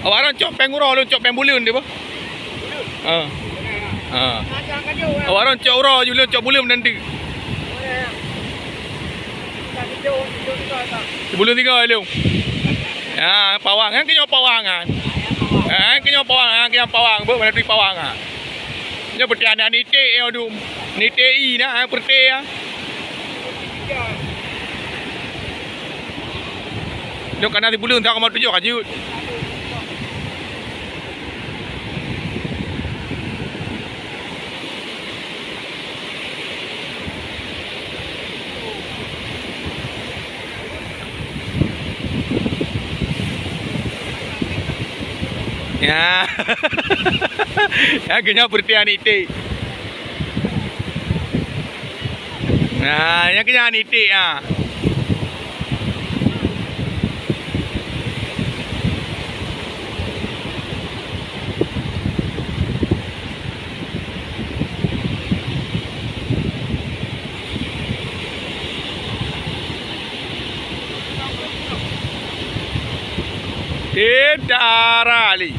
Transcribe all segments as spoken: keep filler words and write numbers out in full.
Awak droen cok péng uroe, lôn cok péng buleuen deh, bah. Ha. Ha. Awak droen cok uroe, lôn cok buleuen nanti. Buleuen tiga lôn. Ha, pawang. Nyan keuh nyoe pawang, ha. Ha, nyan keuh nyoe pawang, ha, nyan keuh nyoe pawang. Beuh, mana tui pawang, ha. Nyoe beutôi aneuk niték nyoe dum. Niték i na, ha, peureuté, ha. Nyoe ka na sibuleuen sa koma tujoh ka jeuet. Ya. Ya, keuh nyoe peureuté aneuk iték. Nah, nyang keuh nyan iték, ah. Teuntara lé.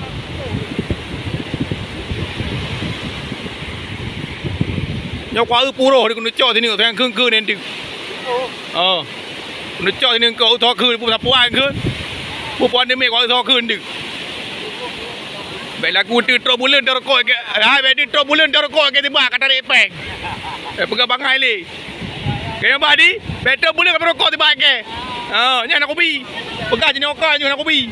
Nyoe kuaeu puroh di keuneuk cok sini, sayang kheun-kheun nyan deuh. Oh. Keuneuk cok sini keu utoe kheun, peue sapuan kheun. Peue puan demi kuaeu soe kheun deuh. Bèk lagu teutrok buleuen tarokok ke, hai, bèk teutrok buleuen tarokok ke tiba ka tarek péng. Eh, peugah bangai lé. Kayang bah di, bèk teuh buleuen ka rokok tibak kèe. Ha, nyan hana kubi. Peugah jinoe ka nyoe hana kubi.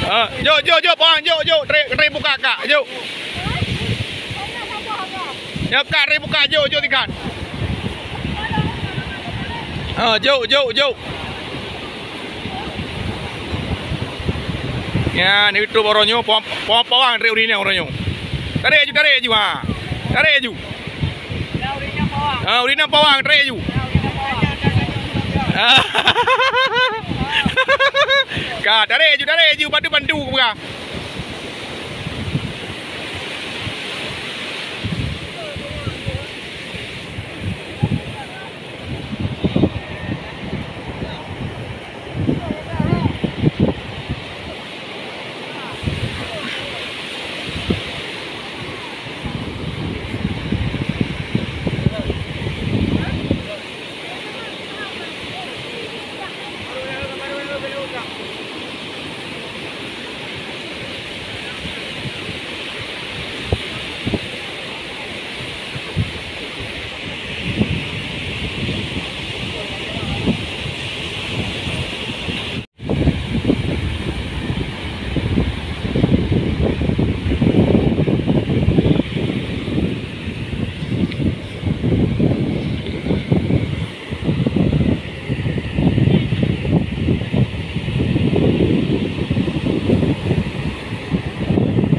Ha, jok, jok, jok, bang, jok, jok. Trép, trép buka kak, jok. Nyoe kak trép buka, jok, jok tikan. Ha, jok, jok, jok. Nyan, itu baroe nyoe, pawang, pawang, pawang, trép urineueng baroe nyoe. Tarek aju, tarek aju, ha. Tarek aju. Ha, urineueng pawang, tarek aju. Ka, tarek aju, tarek aju, bantu, bantu, kupeugah.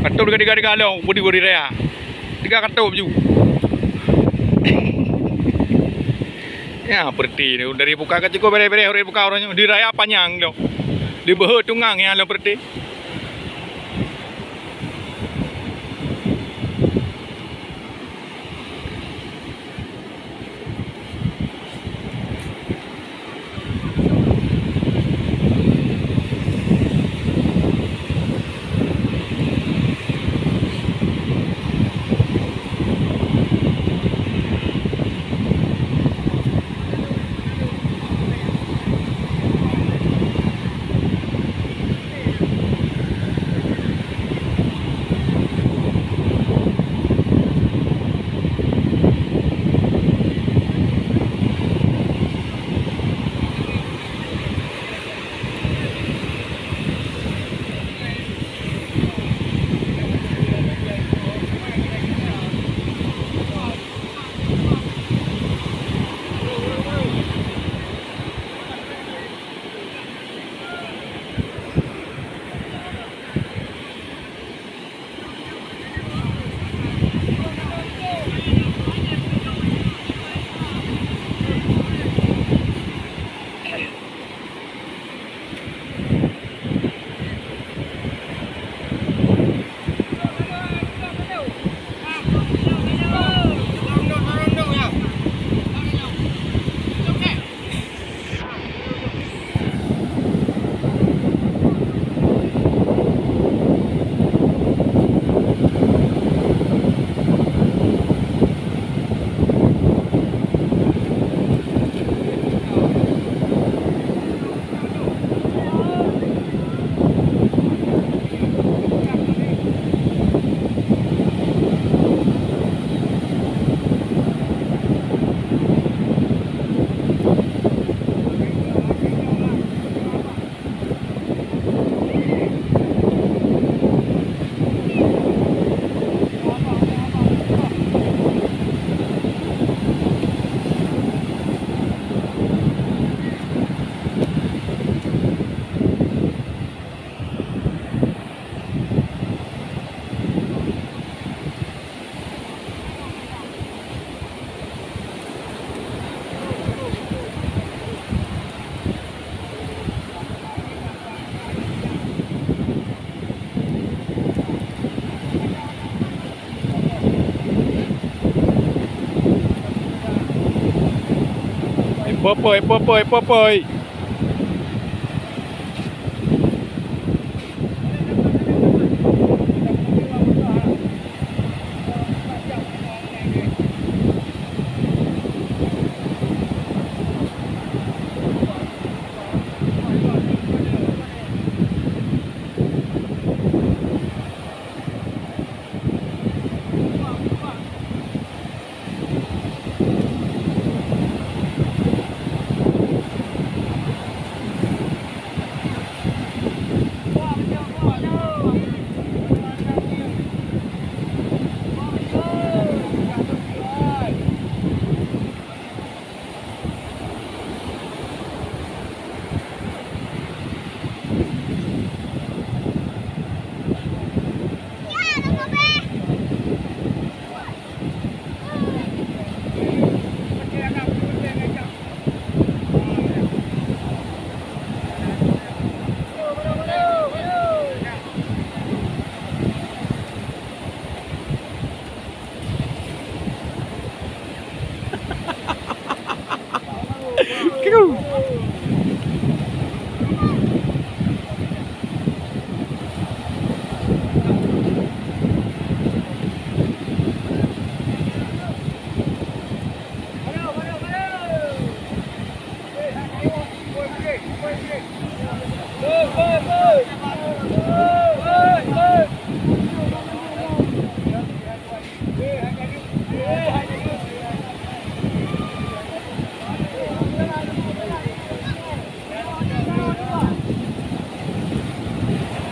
Ka tôb tiga-tiga lom, budi-budi raya. Tiga ka tôb ju. Ya, peureuté ni, dari buka ka cukup bereh-bereh, dari buka orang nyoe. Di raya panyang tu. Di beuhe tungang ya, lom peureuté. Popoi, popoi, popoi.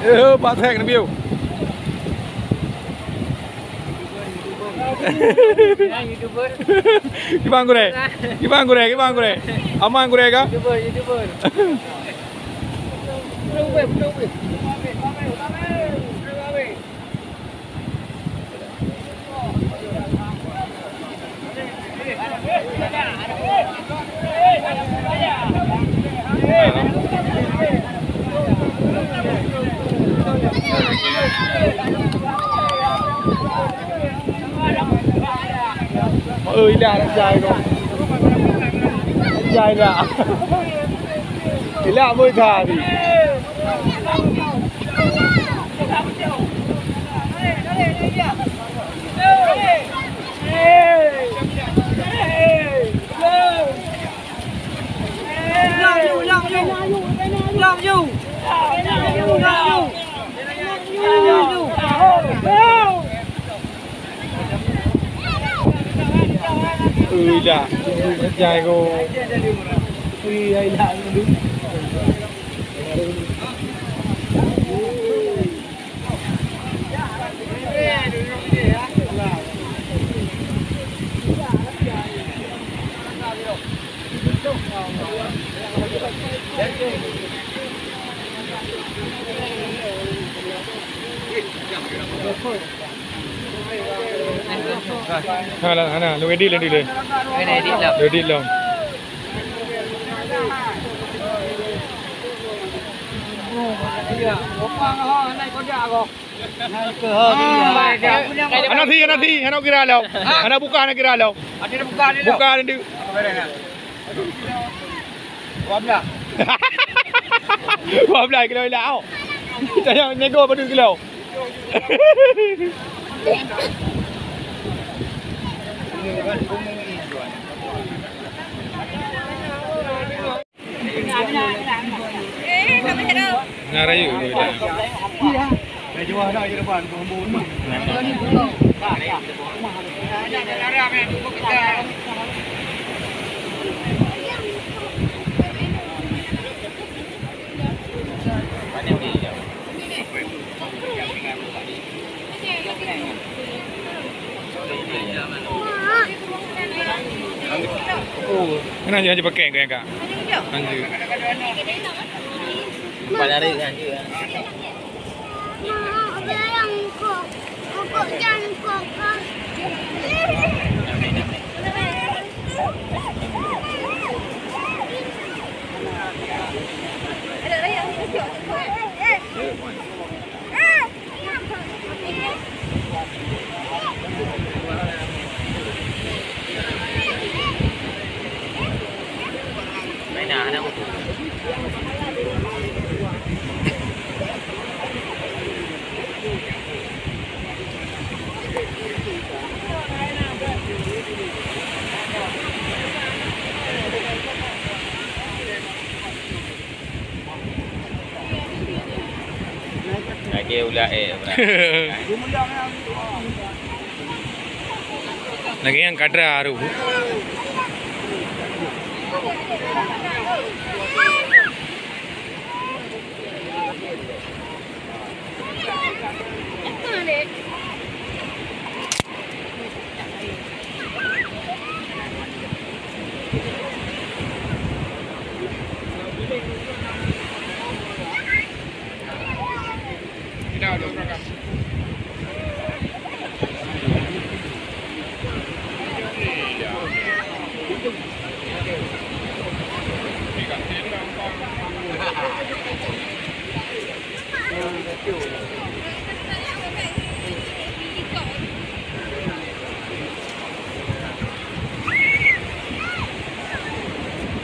Eh, Pak Sek, Nabil. Gimana, gurèe? Gimana, gurèe? Gimana, gurèe? Aman, gurèe, kah? YouTuber, YouTuber. Oi, dah, dah jai kau. Jai dah. Ilak moi tadi. Ui dah, jai ko. Ui, ai dah. Hana, hana, lôn edit lôn dulu. Kena edit lah. Lôn edit lôn. Hana thi, hana thi, hana kira lom. Hana buka, hana kira lom. Buka nanti. Dua belas. Dua belas kilo ilah. Kita yang nego pada kilo. Na rayeuk. Keunan jih hana pakai keu nyang ka. Hana. Empat hari hana. Lagèe ulat, eh, ulat. Lagèe nyang kadra tu.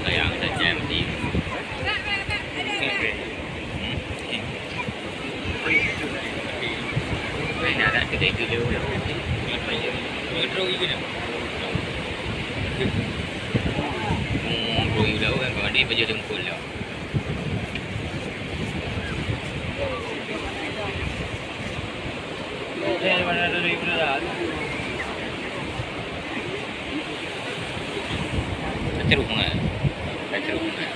Sayang, tak jadi. Teruk sangat. Teruk sangat.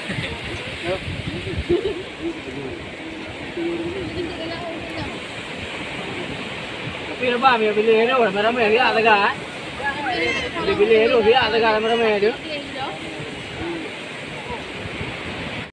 Tapi leubeh biléh tu ramé-ramé riak teuga, eh. Biléh tu riak teuga ramé-ramé tu.